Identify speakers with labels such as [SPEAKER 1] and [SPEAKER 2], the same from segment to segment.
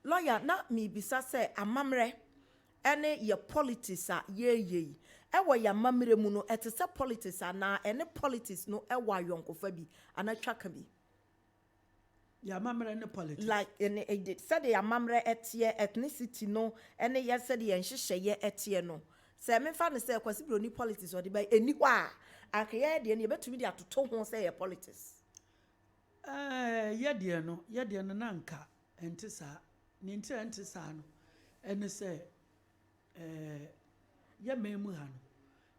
[SPEAKER 1] Lawyer, na miribisa sɛ amammerɛ ɛne yɛ politics a yɛyɛ yi, ɛwɔ yɛ amammerɛ mu no, ɛte sɛ politics anaa ɛne politics no ɛwɔ ayɔnkofa bi anaa twaka bi?
[SPEAKER 2] Yɛ amammerɛ ne politics?
[SPEAKER 1] Like ɛne ɛde sɛdeɛ amammerɛ ɛteɛ, ethnicity no ɛne yɛ sɛdeɛ yɛn nhyehyɛeɛ ɛteɛ no, sɛ mefa no sɛ Kwasi Broni politics ɔde ba ɛni hɔ a, anka yɛyɛ deɛ no yɛbɛtumi de atoto ho sɛ yɛ politics?
[SPEAKER 2] Yɛ deɛ no na nka ɛnte saa. Ne nti a ɛnte saa no ɛne sɛ yɛ man mu ha no,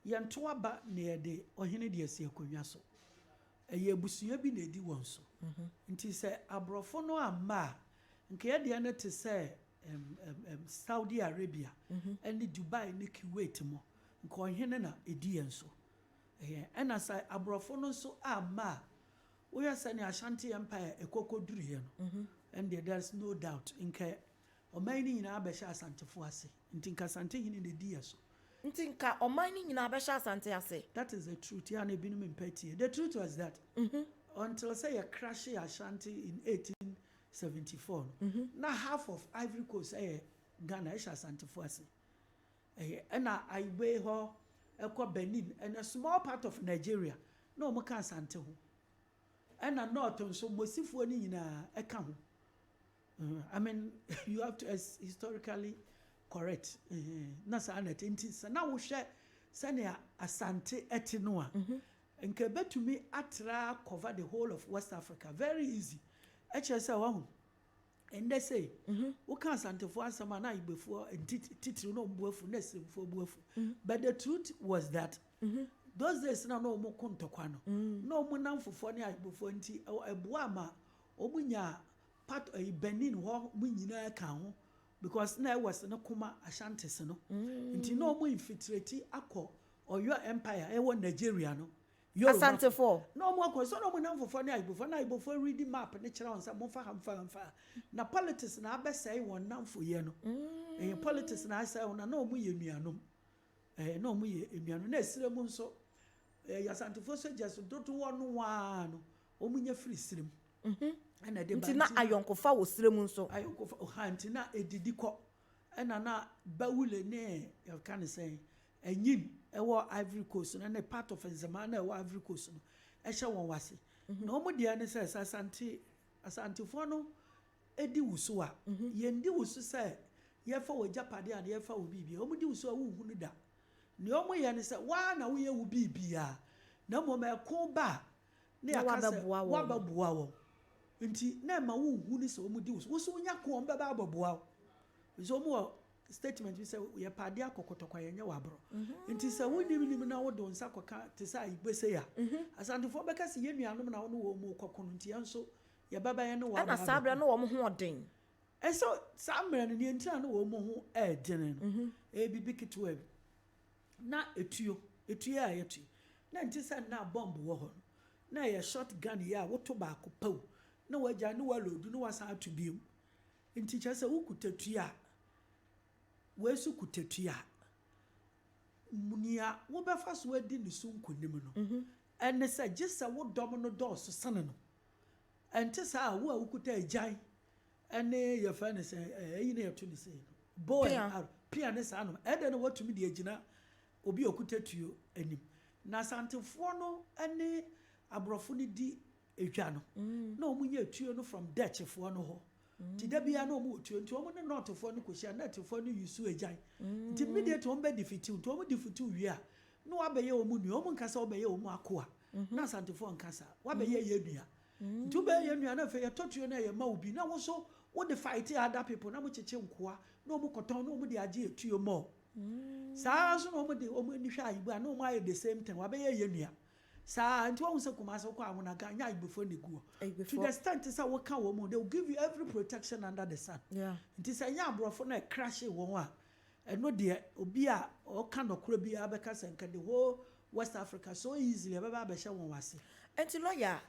[SPEAKER 2] yɛnto aba na yɛde ɔhene de asi akonnwa so. Ɛyɛ abusua bi na ɛdi wɔn so. Nti sɛ aborɔfo no amma a, nka yɛ deɛ no te sɛ Saudi Arabia ɛne Dubai ne Kuwait mu, nka ɔhene na ɛdi yɛn so. Ɛyɛ ɛna sɛ aborɔfo no nso amma a, woyɛ sɛnea Ashanti Empire ɛkɔkɔ duruiɛ no, ɛndeɛ there is no doubt nka ɔman no nyinaa bɛhyɛ Asantefoɔ ase. Nti nka Asantehene na ɛdi yɛ so.
[SPEAKER 1] Nti nka ɔman no nyinaa bɛhyɛ Asante ase?
[SPEAKER 2] That is the truth. Yɛ na ebinom mpɛ tie. The truth was that until sɛ yɛ crash Ashanti in 1874 no, na half of Ivory Coast ɛyɛ Ghana, ɛhyɛ Asantefoɔ ase. Ɛyɛ ɛna Ayigbe hɔ ɛkɔ Benin and a small part of Nigeria na wɔn ka Asante ho. Ɛna north nso, Mosifoɔ no nyinaa ɛka ho. I mean, you have to as historically correct. Na saa na ɛte. Nti sɛ na wohwɛ sɛnea Asante ɛte no a, nka ebetumi atra cover the whole of West Africa very easy. Ɛkyerɛ sɛ wahu ɛndɛ sɛ woka Asantefoɔ asɛm a, na Ayigbefoɔ titiri na ɔmo bu afu, na Esiremfoɔ bu afu. But the truth was that those days na ɔmo ko ntɔkwa no, na ɔmo nam fofoɔ ne Ayigbefoɔ. Nti ɛboa ama ɔmo nya part ɛyi Benin hɔ mo nyinaa ka ho, because na ɛwɔ sɛ ne koma Ashantis no. Nti na ɔmo infiltrate akɔ Ɔyɔ Empire ɛwɔ Nigeria no. Yoruba.
[SPEAKER 1] Asantefoɔ?
[SPEAKER 2] Na ɔmo akɔ so na ɔmo nam fofoɔ ne Ayigbefoɔ, na Ayigbefoɔ read map ne kyerɛ wɔn sɛ momfa ha, mfa ha, mfa ha. Na politics na abɛsɛe wɔn namfoyɛ no. Ɛyɛ politics na asɛe wɔn. Na ɔmo yɛ nuanom. Na ɔmo yɛ nuanom. Na esire mu nso, Asantefoɔ soldiers dodoɔ no waa no, ɔmo nya firi sirem ɛna ɛde ba.
[SPEAKER 1] Nti na ayɔnkofa wɔ sire mu nso?
[SPEAKER 2] Ayɔnkofa ɔha. Nti na edidi kɔ. Ɛna na Bawule ne yɛka ne sɛn ɛnyim ɛwɔ Ivory Coast no ne part of Nzema na ɛwɔ Ivory Coast no ɛhyɛ wɔn wase. Na wɔn deɛ ne sɛ Asantefoɔ no edi wusu a, yɛn di wusu sɛ yɛfa wɔ agyapadeɛ a yɛfa wɔ biribi. Wɔn di wusu a, wohu no da. Nea wɔn yɛ ne sɛ waa na woyɛ wo biribiara, na mmom ɛko ba a, ne
[SPEAKER 1] Na
[SPEAKER 2] yɛaka sɛ
[SPEAKER 1] wabɛboa wɔn.
[SPEAKER 2] Wabɛboa wɔn. Nti na ɛma wohu ne sɛ wɔn di wusu. Woso nya ko, wɔn bɛba abɛboa wo. Nso wɔn wɔ statement bi sɛ yɛpɛ adeɛ akɔ kɔtɔkɔ, yɛnyɛ wɔ aborɔ. Nti sɛ wonim nim na wode wo nsa kɔka te sɛ ayigbese a, Asantefoɔ bɛka sɛ yɛn nuanom na wo ne wɔn mu kɔko no, nti yɛn nso yɛbɛba yɛn ne wɔn
[SPEAKER 1] Ɛna
[SPEAKER 2] aba
[SPEAKER 1] saa berɛ
[SPEAKER 2] abɛko.
[SPEAKER 1] no wɔn ho ɔden?
[SPEAKER 2] Ɛsɛ saa mmerɛ no, neɛ ntina no wɔn mu ho ɛɛdene no, ɛyɛ bibi ketewa bi na etuo a yɛtu na nti sɛ nna bomb wɔ hɔ no, na ɛyɛ short gun yi a woto baako paw na wagya ne waload na wasan ato biom. Nti kyerɛ sɛ wokuta tuo a, wɔasu kuta tuo a, nea wobɛfa so adi ne so nkonim no ɛne sɛ gye sɛ wo dɔm no dɔɔso sene no. Ɛnte saa a, wo a wokuta agyan ɛne yɛfrɛ no sɛ ɛyi ne yɛto ne sɛ no bow and
[SPEAKER 1] Pea.
[SPEAKER 2] arrow, pea ne saa no, ɛdɛ no watumi de agyina obi a okuta tuo anim. Na Asantefoɔ no ne aborɔfo no di edwa no, na wɔn nyɛ tuo no from Dutchfoɔ no hɔ. Nti da biara na wɔn wɔ tuo. Nti wɔn ne Northfoɔ no kɔhyia, Northfoɔ no use agyan. Nti immediately wɔn bɛ defeat. Nti wɔn defeat wie a, na wabɛyɛ wɔn nua. Wɔn nkasa, wɔbɛyɛ wɔn akoa. Na Asantefoɔ nkasa, wabɛyɛ yɛ nua. Nti wobɛyɛ yɛ nua na afei yɛtɔ tuo no a yɛma wo bi na wo nso wode fight other people na mokyekye nkoa na wɔn kɔtɔn na wɔn de agye etuo mɔ. Saa nso na wɔn de wɔn ani hwɛ Ayigbo a, na wɔn ayɛ the same thing, wabɛyɛ yɛ nua saa. Nti wɔn sɛ Kumase kɔ Ahonaga nyɛ Ayigbofoɔ na egu hɔ to the extent sɛ wɔka wɔn mu, they will give you every protection under the sun. Nti sɛ nyɛ aborɔfo na ɛcrash wɔn a, ɛno deɛ obi a ɔka nɔkorɔ biara bɛka sɛ nka the whole West Africa so easily ɛbɛba abɛhyɛ wɔn ase.
[SPEAKER 1] Nti lawyer